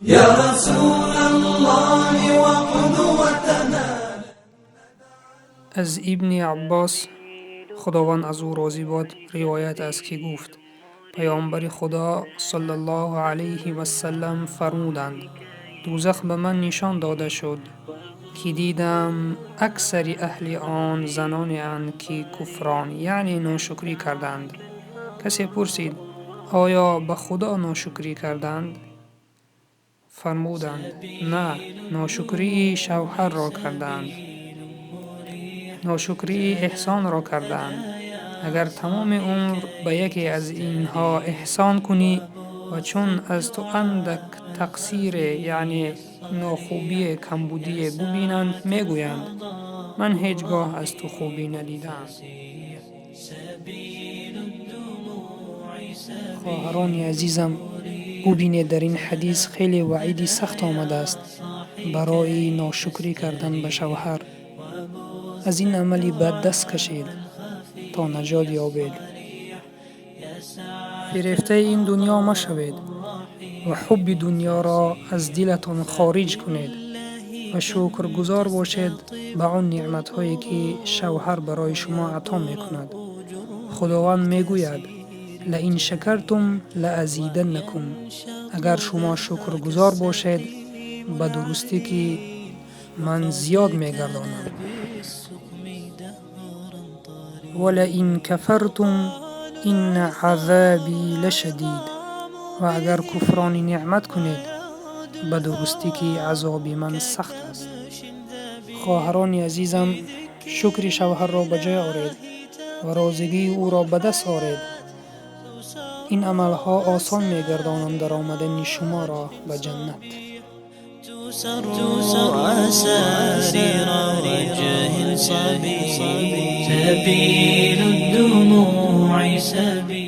يا رسول الله وقدوتنا. Аз Ибни Аббос, Худованд аз ӯ розӣ бод, ривоят аст, ки гуфт: Паёмбари Худо саллаллоҳу алайҳи вассалам фармуданд: «Дӯзах ба ман нишон дода шуд, ки дидам аксари аҳли он занонеанд, ки куфрон, яъне ношукрӣ карданд». Касе пурсид: «Оё ба Худо ношукрӣ карданд?» Фармуданд: «На, ношукрии шавҳарро карданд, ношукрии эҳсонро карданд. Агар тамоми умр ба яке аз инҳо эҳсон кунӣ ва чун аз ту андак тақсире, яъне нохубие, камбудие бубинанд, мегӯянд: ман ҳеҷ гоҳ аз ту хубӣ надидаам». Хоҳарони азизам, бубинед, дар ин ҳадис хеле ваъиди сахт омадааст барои ношукрӣ кардан ба шавҳар. Аз ин амали бад даст кашед, то наҷот ёбед. Фирефтаи ин дунё машавед ва ҳубби дунёро аз дилатон хориҷ кунед ва шукргузор бошед ба он неъматҳое, ки шавҳар барои шумо ато мекунад. Худованд мегӯяд: «Лаин шакартум лаазиданнакум». Агар шумо шукргузор бошед, ба дурустӣ ки ман зиёд мегардонам. Валаин кафартум инна азаби лашадид. Ва агар куфрони неъмат кунед, ба дурустӣ ки азоби ман сахт аст. Хоҳарони азизам, шукри шавҳарро ба ҷой оред ва розигии ӯро ба даст оред. Ин амалҳо осон мегардонанд даромадани шуморо ба ҷаннат. تسر أسارير وجه صبي، سبيل الدموع سبيل.